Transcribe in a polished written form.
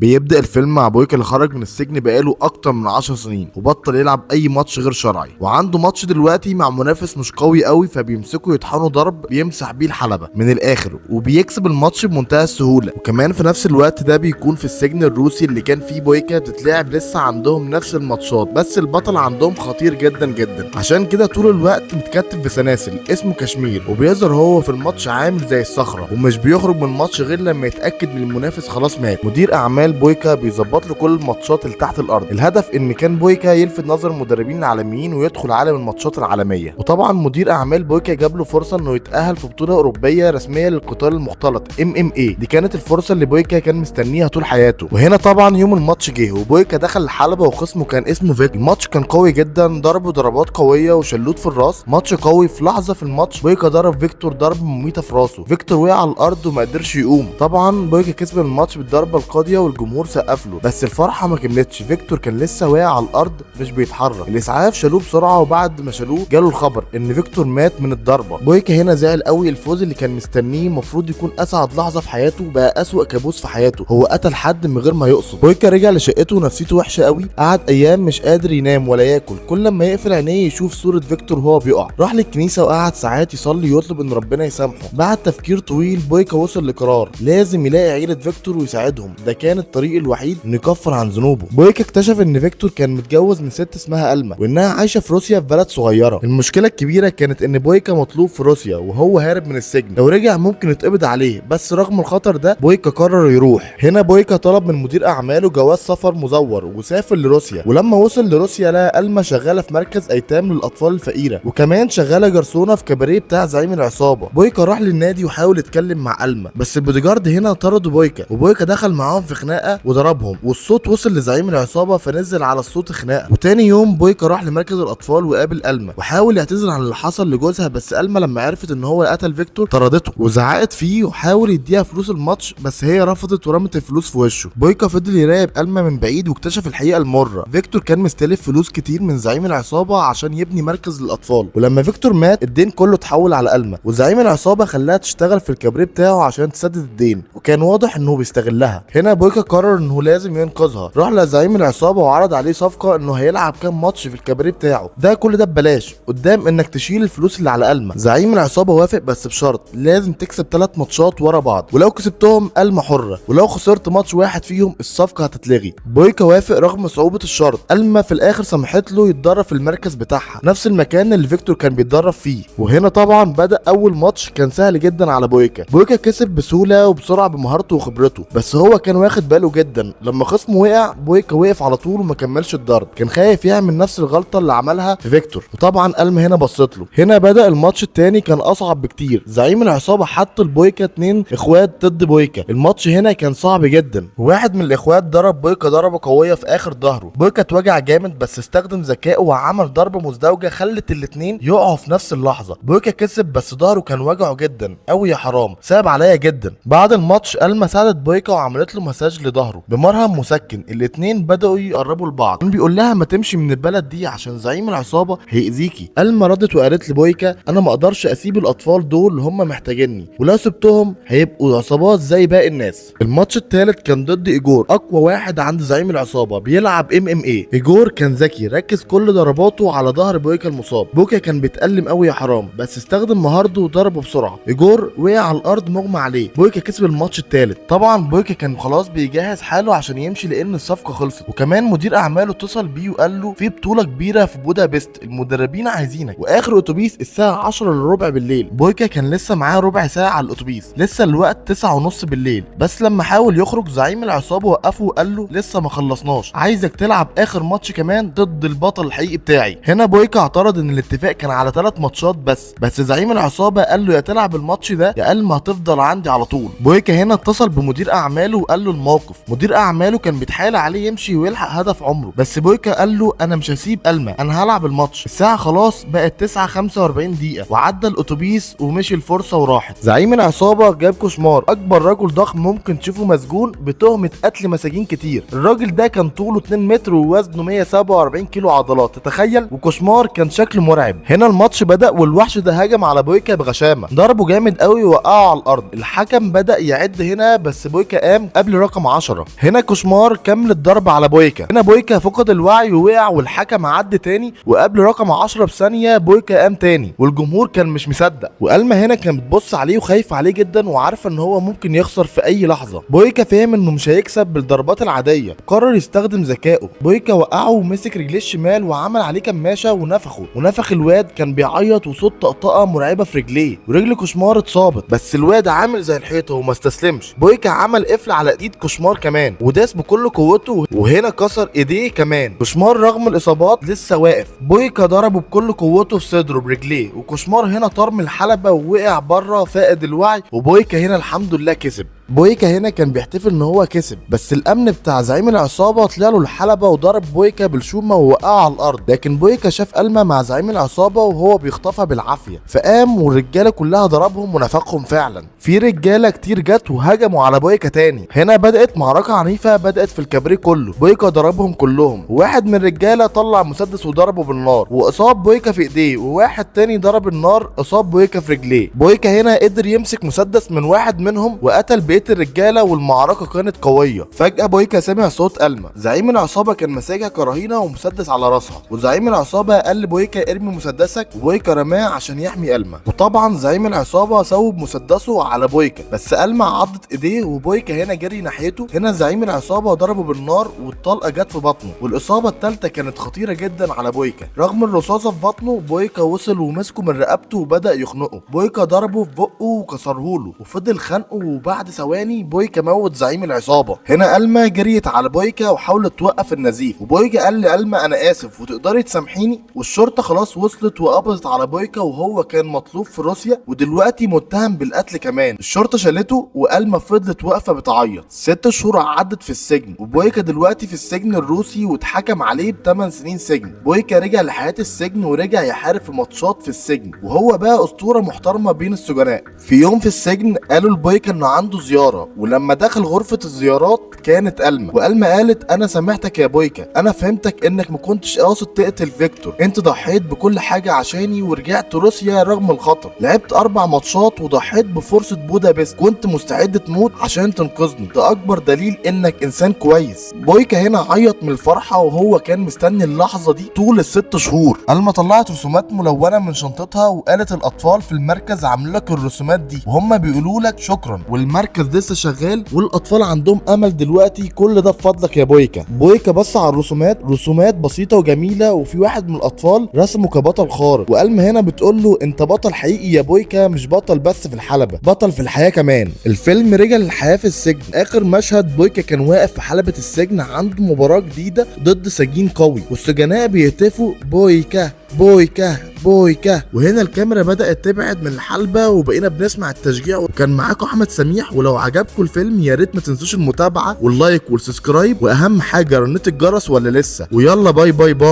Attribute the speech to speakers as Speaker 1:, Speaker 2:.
Speaker 1: بيبدأ الفيلم مع بويكا اللي خرج من السجن بقاله أكتر من 10 سنين وبطل يلعب أي ماتش غير شرعي، وعنده ماتش دلوقتي مع منافس مش قوي قوي، فبيمسكه يطحنوا ضرب بيمسح بيه الحلبة من الآخر وبيكسب الماتش بمنتهى السهولة. وكمان في نفس الوقت ده بيكون في السجن الروسي اللي كان فيه بويكا بتتلعب لسه عندهم نفس الماتشات، بس البطل عندهم خطير جدا جدا، عشان كده طول الوقت متكتف بسلاسل اسمه كشمير، وبيظهر هو في الماتش عامل زي الصخرة ومش بيخرج من الماتش غير لما يتأكد من المنافس خلاص مات. مدير اعمال بويكا بيظبط له كل الماتشات اللي تحت الارض، الهدف ان كان بويكا يلفت نظر المدربين العالميين ويدخل عالم الماتشات العالمية. وطبعا مدير اعمال بويكا جاب له فرصة انه يتاهل في بطوله اوروبية رسمية للقتال المختلط MMA. دي كانت الفرصة اللي بويكا كان مستنيها طول حياته. وهنا طبعا يوم الماتش جه وبويكا دخل الحلبة وخصمه كان اسمه فيكتور. الماتش كان قوي جدا، ضربه ضربات قوية وشلوت في الراس، ماتش قوي. في لحظة في الماتش بويكا ضرب فيكتور ضرب مميته في راسه، فيكتور وقع على الارض وما قدرش يقوم. طبعا بويكا كسب الماتش بالضربه القاضية والجمهور سقف له، بس الفرحة ما كملتش، فيكتور كان لسه واقع على الارض مش بيتحرك. الاسعاف شالوه بسرعة، وبعد ما شالوه جاله الخبر ان فيكتور مات من الضربة. بويكا هنا زعل قوي، الفوز اللي كان مستنيه المفروض يكون اسعد لحظة في حياته بقى اسوأ كابوس في حياته، هو قتل حد من غير ما يقصد. بويكا رجع لشقته ونفسيته وحشة قوي، قعد ايام مش قادر ينام ولا ياكل، كل ما يقفل عينيه يشوف صوره فيكتور وهو بيقع. راح للكنيسة وقعد ساعات يصلي ويطلب ان ربنا يسامحه. بعد تفكير طويل بويكا وصل لقرار لازم يلاقي عيله فيكتور ويساعدهم، ده كان الطريق الوحيد انه يكفر عن ذنوبه. بويكا اكتشف ان فيكتور كان متجوز من ست اسمها ألما وانها عايشه في روسيا في بلد صغيرة. المشكلة الكبيرة كانت ان بويكا مطلوب في روسيا وهو هارب من السجن، لو رجع ممكن يتقبض عليه، بس رغم الخطر ده بويكا قرر يروح. هنا بويكا طلب من مدير اعماله جواز سفر مزور وسافر لروسيا، ولما وصل لروسيا لقى ألما شغالة في مركز ايتام للاطفال الفقيرة، وكمان شغالة جرسونه في كباريه بتاع زعيم العصابة. بويكا راح للنادي وحاول يتكلم مع ألما، بس البوديجارد هنا طردوا بويكا، وبويكا دخل معاهم في خناقه وضربهم، والصوت وصل لزعيم العصابة فنزل على الصوت خناقه. وتاني يوم بويكا راح لمركز الاطفال وقابل ألما وحاول يعتذر عن اللي حصل لجوزها، بس ألما لما عرفت ان هو قتل فيكتور طردته وزعقت فيه وحاول يديها فلوس الماتش، بس هي رفضت ورمت الفلوس في وشه. بويكا فضل يراقب ألما من بعيد واكتشف الحقيقة المرة، فيكتور كان مستلف فلوس كتير من زعيم العصابة عشان يبني مركز للاطفال، ولما فيكتور مات الدين كله اتحول على ألما، وزعيم العصابة خلاها تشتغل في الكابريه بتاعه عشان تسدد الدين، وكان واضح انه بيستغلها. هنا بويكا قرر انه لازم ينقذها، راح لزعيم العصابة وعرض عليه صفقة انه هيلعب كام ماتش في الكابريه بتاعه، ده كل ده ببلاش قدام انك تشيل الفلوس اللي على ألما. زعيم العصابة وافق بس بشرط، لازم تكسب 3 ماتشات ورا بعض، ولو كسبتهم ألما حره، ولو خسرت ماتش واحد فيهم الصفقة هتتلغي. بويكا وافق رغم صعوبة الشرط. ألما في الاخر سمحت له يتدرب في المركز بتاعها، نفس المكان اللي فيكتور كان بيتدرب فيه. وهنا طبعا بدأ اول ماتش كان سهل جدا على بويكا. بويكا كسب بسهولة وبسرعة بمهارته وخبرته، بس هو كان واخد باله جدا لما خصمه وقع بويكا وقف على طول وما كملش الضرب، كان خايف يعمل نفس الغلطة اللي عملها في فيكتور، وطبعا ألما هنا بصت له. هنا بدأ الماتش التاني كان اصعب بكتير، زعيم العصابة حط لبويكا 2 اخوات ضد بويكا. الماتش هنا كان صعب جدا، واحد من الاخوات ضرب بويكا ضربه قوية في اخر ظهره، بويكا اتوجع جامد بس استخدم ذكائه وعمل ضربه مزدوجة خلت الاتنين يقعوا في نفس اللحظة. بويكا كسب بس ظهره كان وجعه جدا قوي، يا حرام صعب عليا جدا. بعد الماتش ألما ساعدت بويكا وعملت له مساج لظهره بمرهم مسكن، الاتنين بدأوا يقربوا لبعض. كان بيقول لها ما تمشي من البلد دي عشان زعيم العصابة هيأذيكي. ألما ردت وقالت لبويكا انا ما اقدرش اسيب الاطفال دول اللي هم محتاجيني، ولو سبتهم هيبقوا عصابات زي باقي الناس. الماتش الثالث كان ضد ايجور، اقوى واحد عند زعيم العصابة، بيلعب MMA. ايجور كان ذكي، ركز كل ضرباته على ظهر بويكا المصاب. بويكا كان بيتألم قوي يا حرام، بس استخدم مهارته وضربه بسرعة. ايجور وقع على الارض مغمى عليه. بويكا كسب الماتش الثالث. طبعا بويكا كان خلاص بيجهز حاله عشان يمشي لان الصفقة خلصت، وكمان مدير اعماله اتصل بيه وقال له في بطوله كبيرة في بودابست المدربين عايزينك، واخر اتوبيس الساعة 10 الا ربع بالليل. بويكا كان لسه معاه ربع ساعة على الاتوبيس، لسه الوقت 9:30 بالليل، بس لما حاول يخرج زعيم العصابة وقفه وقال له لسه ما خلصناش، عايزك تلعب اخر ماتش كمان ضد البطل الحقيقي بتاعي. هنا بويكا اعترض ان الاتفاق كان على 3 ماتشات بس زعيم العصابة قال له يا تلعب الماتش ده يا اما هتفضل عندي على طول. بويكا هنا اتصل بمدير اعماله وقال له الموقف. مدير اعماله كان بيتحايل عليه يمشي ويلحق هدف عمره، بس بويكا قال له انا مش هسيب ألما، انا هلعب الماتش. الساعة خلاص بقت 9:45 دقيقة، وعدى الاتوبيس ومشي الفرصة وراحت. زعيم العصابة جاب كوشمار، اكبر رجل ضخم ممكن تشوفه مسجون بتهمه قتل مساجين كتير. الراجل ده كان طوله 2 متر ووزنه 147 كيلو عضلات، تتخيل؟ وكوشمار كان شكله مرعب. هنا الماتش بدأ والوحش ده هجم على بويكا بغشامه، ضربه جامد قوي ووقعه على الارض. الحكم بدأ يعد هنا، بس بويكا قام قبل رقم 10. هنا كوشمار كمل الضرب على بويكا. هنا بويكا فقد الوعي ووقع، والحكم عد تاني، وقبل رقم 10 بثانيه بويكا قام تاني، والجمهور كان مش مصدق. والما هنا كان بتبص عليه وخايف عليه جدا، وعارفه ان هو ممكن يخسر في اي لحظة. بويكا فهم انه مش هيكسب بالضربات العادية، قرر يستخدم ذكائه. بويكا وقعه ومسك رجليه الشمال وعمل عليه كماشه ونفخه، ونفخ الواد كان بيعيط وصوت طقطقة مرعبة في رجليه، ورجل كوشمار اتصابت، بس الواد عامل زي الحيطة وما استسلمش. بويكا عمل قفل على ايد كوشمار كمان وداس بكل قوته، وهنا كسر ايديه كمان. كوشمار رغم الاصابات لسه واقف. بويكا ضربه بكل قوته في صدره برجليه، وكوشمار هنا طار من الحلبة ووقع بره فاقد الوعي، وبويكا هنا الحمد لله كسب. بويكا هنا كان بيحتفل ان هو كسب، بس الامن بتاع زعيم العصابة طلع له الحلبة وضرب بويكا بالشومه ووقعه على الارض. لكن بويكا شاف ألما مع زعيم العصابة وهو بيخطفها بالعافية، فقام والرجاله كلها ضربهم ونفخهم فعلا. في رجاله كتير جت وهجموا على بويكا تاني. هنا بدات معركة عنيفة بدات في الكباريه كله. بويكا ضربهم كلهم، وواحد من الرجالة طلع مسدس وضربه بالنار واصاب بويكا في ايديه، وواحد تاني ضرب النار اصاب بويكا في رجليه. بويكا هنا قدر يمسك مسدس من واحد منهم وقتل بقية الرجالة، والمعركة كانت قوية. فجاة بويكا سمع صوت ألما. زعيم العصابة كان ماسكها كرهينه ومسدس على راسها، وزعيم العصابة قال لبويكا ارمي مسدسك، وبويكا رماه عشان يحمي ألما. وطبعا زعيم العصابة صوب مسدسه على بويكا، بس ألما عضت ايديه وبويكا هنا جري ناحيته. هنا زعيم العصابة ضربه بالنار والطلقه جت في بطنه، والاصابه الثالثة كانت خطيرة جدا على بويكا. رغم الرصاصة في بطنه بويكا وصل ومسكه من رقبته وبدا يخنقه. بويكا ضربه في بقه وكسره له وفضل خنقه، وبعد ثواني بويكا موت زعيم العصابة. هنا ألما جريت على بويكا وحاولت توقف النزيف، وبويكا قال لألما انا اسف وتقدري تسامحيني. والشرطة خلاص وصلت وقبضت على بويكا، وهو كان مطلوب في روسيا ودلوقتي متهم بالقتل كمان. الشرطة شالته وألما فضلت واقفة بتعيط. 6 شهور عدت في السجن، وبويكا دلوقتي في السجن الروسي واتحكم عليه ب8 سنين سجن. بويكا رجع لحياه السجن ورجع يحارب في ماتشات في السجن، وهو بقى اسطورة محترمه بين السجناء. في يوم في السجن قالوا لبويكا انه عنده زيارة، ولما دخل غرفة الزيارات كانت ألما، وألما قالت انا سامحتك يا بويكا، انا فهمتك انك ما كنتش قاصد تقتل فيكتور، انت ضحيت بكل حاجة عشاني ورجعت روسيا رغم الخطر، لعبت 4 ماتشات وضحيت بفرصه بودابست، كنت مستعد تموت عشان تنقذني، ده اكبر دليل انك انسان كويس. بويكا هنا عيط من الفرحة وهو كان مستني اللحظة دي طول ال6 شهور. ألما طلعت رسومات ملونة من شنطتها وقالت الاطفال في المركز عاملين لك الرسومات دي وهم بيقولوا لك شكرا، والمركز لسه شغال والاطفال عندهم امل دلوقتي، كل ده بفضلك يا بويكا. بويكا بص على الرسومات، رسومات بسيطة وجميلة، وفي واحد من الاطفال رسمه كبطل خارق، وألما هنا بتقول له انت بطل حقيقي يا بويكا، مش بطل بس في الحلبة، بطل في الحياة كمان. الفيلم رجع للحياة في السجن. اخر مشهد بويكا كان واقف في حلبة السجن، عنده مباراة جديدة ضد سجين قوي، والسجناء بيهتفوا بويكا بويكا بويكا. وهنا الكاميرا بدأت تبعد من الحلبة وبقينا بنسمع التشجيع. وكان معاكم احمد سميح، ولو عجبكم الفيلم يا ريت ما تنسوش المتابعة وال like وال subscribe، واهم حاجة رنة الجرس ولا لسه. ويلا bye bye bye.